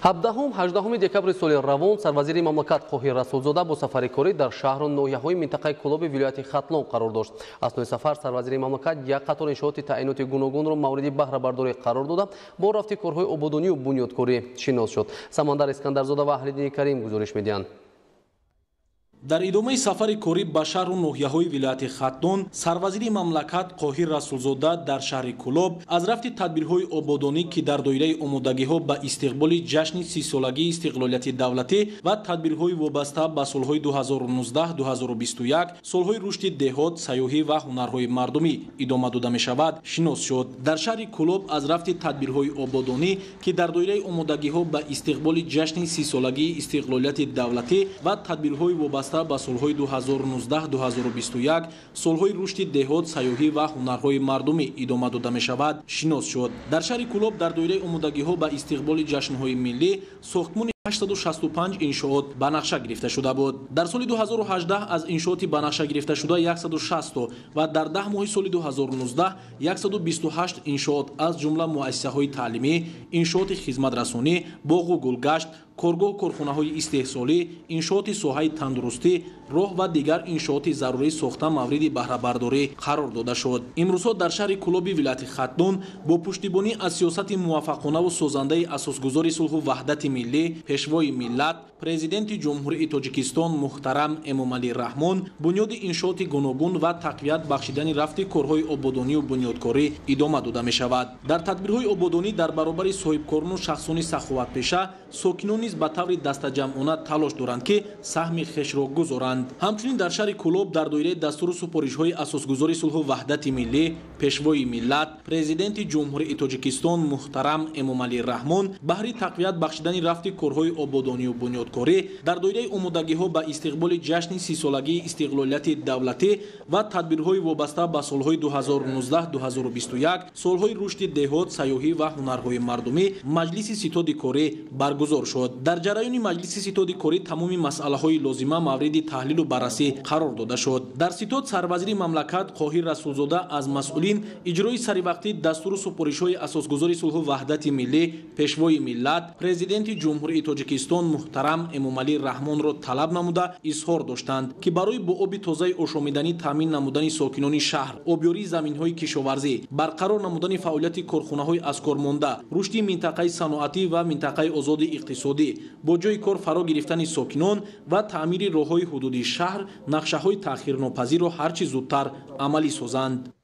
17-18 декабри соли равон сарвазири мамлакат Қоҳир Расулзода бо сафари корӣ дар шаҳру ноҳияҳои минтақаи Кӯлоби вилояти Хатлон қарор дошт. Аснои сафар сарвазири мамлакат як қатор иншооти таъиноти гуногунро мавриди баҳрабардорӣ қарор дода, бо рафти корҳои ободонию бунёдкорӣ шинос шуд. Самандар Искандарзода ва Аҳлиддини Карим гузориш медиҳанд. Дар идомаи сафари корӣ ба шаҳру ноҳияҳои вилояти Хатлон сарвазири мамлакат Қоҳир Расулзода дар шаҳри Кӯлоб аз рафти тадбирҳои ободонӣ, ки дар доираи омодагиҳо ба истиқболи ҷашни 30-солагии истиқлолияти давлатӣ ва тадбирҳои вобаста ба солҳои 2019-2021, солҳои рушди деҳот, сайёҳӣ ва ҳунарҳои мардумӣ идома дода мешавад, шинос шуд. Дар шаҳри Кӯлоб аз рафти тадбирҳои ободонӣ, ки дар доираи омодагиҳо ба истиқболи ҷашни 30-солагии истиқлолияти давлатӣ ва тадбирҳои вобаста ба солҳои 2019-2021, солҳои рушди деҳот, сайёҳӣ ва ҳунарҳои мардумӣ идома дода мешавад, шинос шуд. Дар шаҳри Кӯлоб дар доираи омодагиҳо ба истиқболи ҷашнҳои миллӣ сохтмони 865 иншоот ба нақша гирифта шуда буд. Дар соли 2018 аз иншооти ба нақша гирифташуда 160 ва дар 10 моҳи соли 2019 128 иншоот, аз ҷумла муассисаҳои таълимӣ, иншооти хизматрасонӣ, боғу гулгашт, коргоҳ, корхонаҳои истеҳсолӣ, иншооти соҳаи тандурустӣ, роҳ ва дигар иншооти зарурӣ сохта мавриди баҳрабардорӣ қарор дода шуд. Имрӯзҳо дар шаҳри Кӯлоби вилояти Хатлон бо пуштибонӣ аз сиёсати муваффақонаву созандаи асосгузори сулҳу ваҳдати миллӣ, пешвои миллат, Президенти Ҷумҳурии Тоҷикистон муҳтарам Эмомалӣ Раҳмон бунёди иншооти гуногун ва тақвият бахшидани рафти корҳои ободонию бунёдкорӣ идома дода мешавад. Дар тадбирҳои ободонӣ дар баробари соҳибкорону шахсони саховатпеша сокинон низ ба таври дастаҷамъона талош доранд, ки саҳми хешро гузоранд. Ҳамчунин дар шаҳри Кӯлоб дар доираи дастуру супоришҳои асосгузори сулҳу ваҳдати миллӣ, пешвои миллат, Президенти Ҷумҳурии Тоҷикистон муҳтарам Эмомалӣ Раҳмон баҳри тақвият бахшидани рафти корҳои ободонию бунёдкорӣ дар доираи омодагиҳо ба истиқболи ҷашни 30-солагии истиқлолияти давлатӣ ва тадбирҳои вобаста ба солҳои 2019-2021, солҳои рушди деҳот, сайёҳӣ ва ҳунарҳои мардумӣ маҷлиси ситоди корӣ баргузор шуд. Дар ҷараёни маҷлиси ситоди корӣ тамоми масъалаҳои лозима мавриди таҳлилу баррасӣ қарор дода шуд. Дар ситод сарвазири мамлакат Қоҳир Расулзода аз масъулин иҷрои саривақтии дастуру супоришҳои асосгузори сулҳу ваҳдати миллӣ, пешвои миллат, Президенти Ҷумҳурии Тоҷикистон муҳтарам Эмомалӣ Раҳмонро талаб намуда изҳор доштанд, ки барои бо оби тозаи ошомиданӣ таъмин намудани сокинони шаҳр, обёрии заминҳои кишоварзӣ, барқарор намудани фаъолияти корхонаҳои аз кор монда, рушди минтақаи саноатӣ ва минтақаи озоди иқтисодӣ, бо ҷойи кор фаро гирифтани сокинон ва таъмири роҳҳои ҳудуди шаҳр нақшаҳои таъхирнопазирро ҳарчи зудтар амалӣ созанд.